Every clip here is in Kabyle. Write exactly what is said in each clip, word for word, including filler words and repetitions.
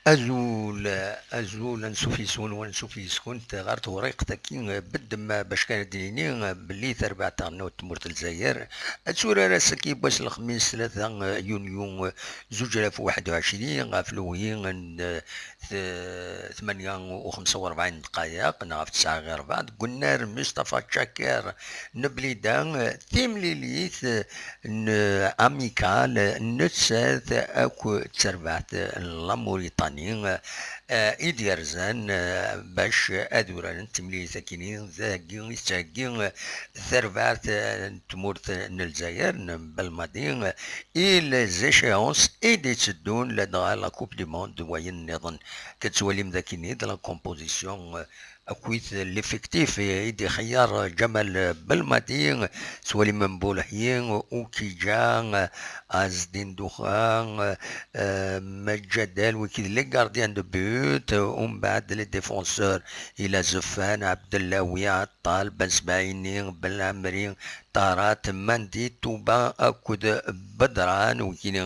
Azul, azul, ansuf yes-wen, ansuf yes-kunt ɣer tewriqt-agi, beddem bac kan ad d-nini belli tarbaɛt-a n tmurt n Lezzayer ad turar ass-agi n wass n lexmis tlata yunyu zuǧ alaf u waḥed u ɛecrin ɣef lewhi n t-, tmanya u xemsa u rebɛin dqayeq neɣ ɣef tesɛa ɣir rebɛa deg unnar Mustafa Tcakir n Blida, timlilit n Amical, nettat akk d terbaɛt n la Mauritanie, eh, i d-yerzan, eh, bac ad uraren timlilit akkin-i dagi i tettheggi terbaɛt, eh, n tmurt n Lezzayer n Belmadi, eh, i les échéances i d-itteddun ladɣa la Coupe du Monde d wayen nniḍen. Ad tettwalim d akkin-i d la composition, eh, akkit l'effectif i d-ixeyyar Ǧamal Belmadi, tettwalim Mbulhi, Ukija, Azdin Duxa, eh, Mejadel, wiki d les gardiens de but, umbeɛd les défenseurs, ila Zefan, Abdellawi, Aṭṭal, Ben Sbaini, Belamri, Tarat, Mandi, Tuba akked Bedran, wikini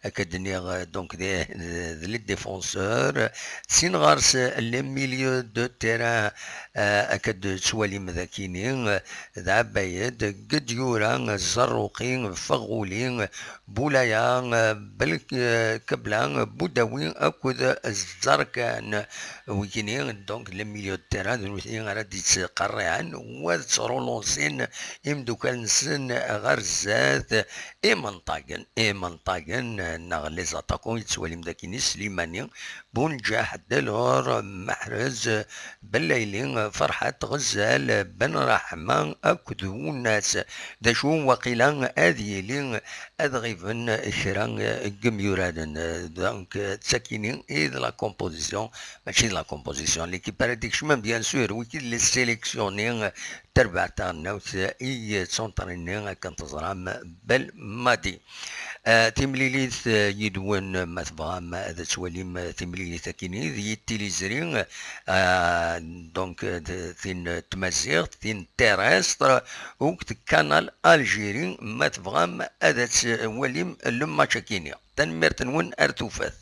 akka d-nniɣ, donc, d, d les défenseurs. Sin ɣer-s les milieux de terrain, eh, akka d-tettwalim d akini, eh, d Ɛbayed, Gedyura, Zerruqi, Feɣuli, Bulaya, eh, Belkebla, Budawi akked Zerkan. Wikini, donc, les milieux de terrain, d nutni ara d-yettqerriɛen, wa d ttṛulunsin imdukal-nsen ɣer zdat, imenṭagen, imenṭagen, neɣ les attaquants, i tettwalim d akini, Slimani, Bunǧaḥ, Delor, Mahrez, Bellayli, Ferḥat, Ɣezzal, Ben Raḥma, akked Wunas. D acu waqila ad yili ad ɣiben kra n yimyuraren. Donc, d takini i d la composition, mačči d la composition, l'équipe ara d-ikecmen, bien sûr, wiki d les sélections-nni, terbaɛt taɣelnawt i d ttwenṭrinen akken teẓram Belmadi. Eh, timlilit, eh, yid-wen, ma tebɣam ad twalim, eh, timlilit akkin-i, d yitiliẓri, eh, donc, eh, d-, tin n tmaziɣt, tin terrestre, akked Canal Algérie, ma tebɣam ad twalim le match akkin-i. Tanemmirt-nwen, ar tufat.